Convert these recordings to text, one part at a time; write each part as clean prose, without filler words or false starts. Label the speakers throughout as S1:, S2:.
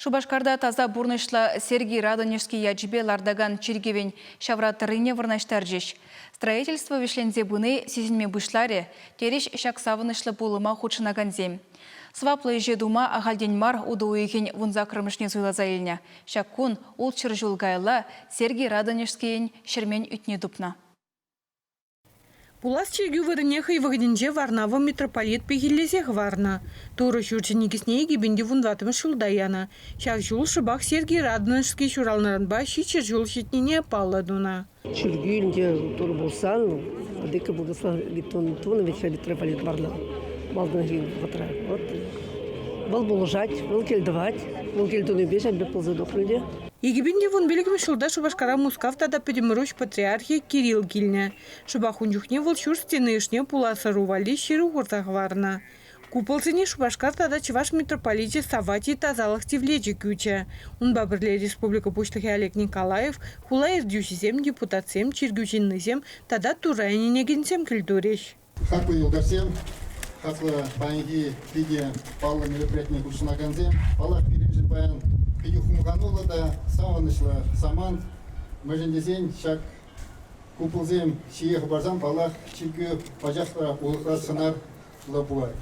S1: Шупашкарта таса пурнӑҫлӑ Сергий Радонежский ячӗпе лартакан чиркӗвӗн ҫавра тӑррине вырнаҫтарчӗҫ. Строительство вӗҫленсе пыни сисӗнме пуҫларӗ, терӗҫ ҫак савӑнӑҫлӑ пулӑма хутшӑнакансем. Сӑваплӑ ӗҫе тума ахальтен мар утӑ уйӑхӗн вунсаккӑрмӗшне суйласа илнӗ. Ҫак кун ултҫӗр ҫул каялла Сергий Радонежскийӗн ҫӗрмен ӳтне тупнӑ.
S2: Пулас чиркӳ вырӑнне хӑй вӑхӑтӗнче Варнава митрополит пехиллесе хӑварнӑ. Турӑ ҫурчӗн никӗсне 2014 ҫулта янӑ. Ҫав ҫул шӑпах Сергий Радонежский ҫуралнӑранпа 700 ҫул ҫитнине паллӑ тунӑ.
S3: Чиркӳ ӗнтӗ Турӑ пулсан, владыка благословит тунӑ вӗт митрополит Варнава малтанхи вӑхӑтра. Вот вӑл пулӑшать, вӑл кӗл тӑвать. Вӑл кӗл тунипе ҫав пек пулса тухрӗ те.
S2: 2015 ҫулта Шупашкара Мускав тата Пӗтӗм Руҫ патриархӗ Кирилл килнӗ. Шӑпах ун чухне вӑл ҫурт стени ӑшне пулас ӑру валли ҫыру хурса хӑварнӑ. Куполсене Шупашкар тата Чӑваш митрополичӗ Савватий тасалӑх тивлечӗ кӳчӗ. Унпа пӗрле республика Пуҫлӑхӗ Олег Николаев, хула ертӳҫисем, депутатсем, чиркӳ ҫыннисем тата Турра ӗненекенсем кӗлтурӗҫ.
S4: Хаклӑ юлташсем, хаклӑ паянхи питӗ паллӑ мероприятине хутшӑнакансем, паллах, пирӗншӗн паян питӗ хумхануллӑ та савӑнӑҫлӑ самант. Мӗншӗн тесен ҫак куполсем ҫие хӑпарсан, паллах, чиркӳ пачах та улӑхра сӑнарлӑ пулать.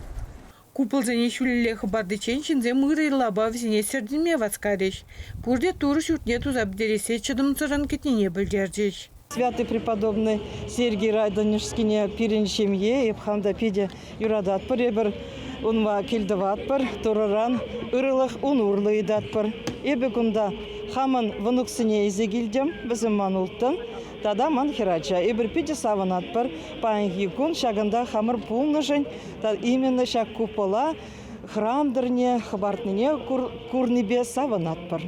S2: Куполсене ҫӳлелле хӑпартиччен ҫынсем ырӑ йӑлапа вӗсене сӗртӗнме васкарӗҫ. Пурте Турӑ ҫуртне туса пӗтерессе чӑтӑмсӑррӑн кӗтнине пӗлтерчӗҫ.
S5: Святый преподобный Сергий Радонежскине пирӗн ҫемье, эп хам та питӗ юрататпӑр эпир. Унпа кил тӑватпӑр, Турӑран ырӑлӑх ун урлӑ ыйтатпӑр. Эпӗ кунта хамӑн внуксене илсе килтӗм, вӗсем ман улттӑн. Тата ман хӗрача. Эпир питӗ савӑнатпӑр. Паянхи кун ҫакӑнта хамӑр пулнӑшӑн именно ҫак купола храм тӑрне хӑпартнине курнипе савӑнатпӑр.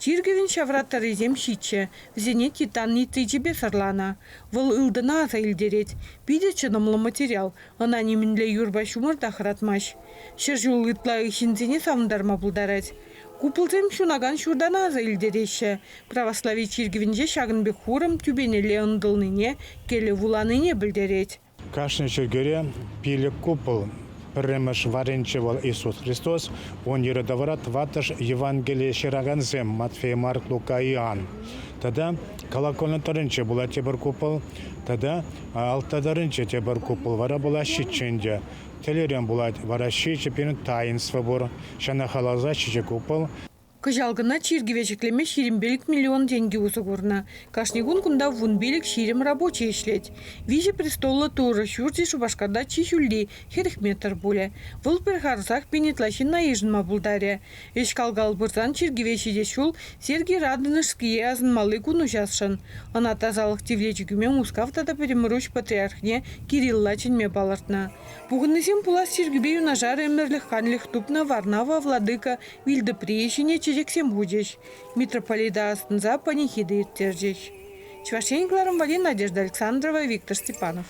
S2: Чиркӗвӗн ҫавра тӑррисем ҫиччӗ. Вӗсене титан нитричӗпе сӑрланӑ. Вӑл ылтӑна аса илтерет. Питӗ чӑтӑмлӑ материал. Ӑна нимӗнле юрпа ҫумӑр та хӑратмасть. 100 ҫул ытла ҫынсене савӑнтарма пултарать. Куполсем ҫунакан ҫуртана аса илтереҫҫӗ. Православи чиркӗвӗнче ҫакӑн пек хурӑм тӳпенелле ӑнтӑлнине, кӗлӗ вуланине пӗлтерет.
S6: Кашни чиркӳре пилӗк купол. Пӗрремӗш варринче вӑл Иисус Христос, ун йӗри-тавра тӑваттӑш Евангели ҫыракансем Матфей, Марк, Лука, Иоанн. Тата колокольня тӑрринче пулать тепӗр купол, тата алта тӑрринче тепӗр купол вара пулаҫҫӗ ӗнтӗ. Тӗлӗрен пулать, вара ҫичӗ пирӗн таинство пур. Ҫана халалласа ҫичӗ купол.
S2: Кӑҫал кӑна чиркӗве ҫӗклеме 25 миллион тенкӗ усӑ курнӑ. Кашни кун кунта 15-20 рабочи ӗҫлет. Виҫӗ престоллӑ Турӑ ҫурчӗ Шупашкарта чи ҫӳлли, 40 метр пулӗ. Вӑл пӗр харӑсах пин ытла ҫынна йышӑнма пултарӗ. Ӗҫ кал-кал пырсан чиркӗве ҫитес ҫул Сергий Радонежские асӑнмалли кун уҫасшӑн. Ӑна тасалӑх тивлечӗ кӳме Мускав тата Пӗтӗм Руҫ патриархне Кирилла чӗнме палӑртнӑ. Пухӑннисем пулас чиркӳпе юнашар ӗмӗрлӗх канлӗх тупнӑ Варнава владыка вилтӑприйӗ ҫине чечексем хучӗҫ, митрополита асӑнса панихида ирттерчӗҫ. Чӑваш Ен кӑларӑм валли Надежда Александрова, Виктор Степанов.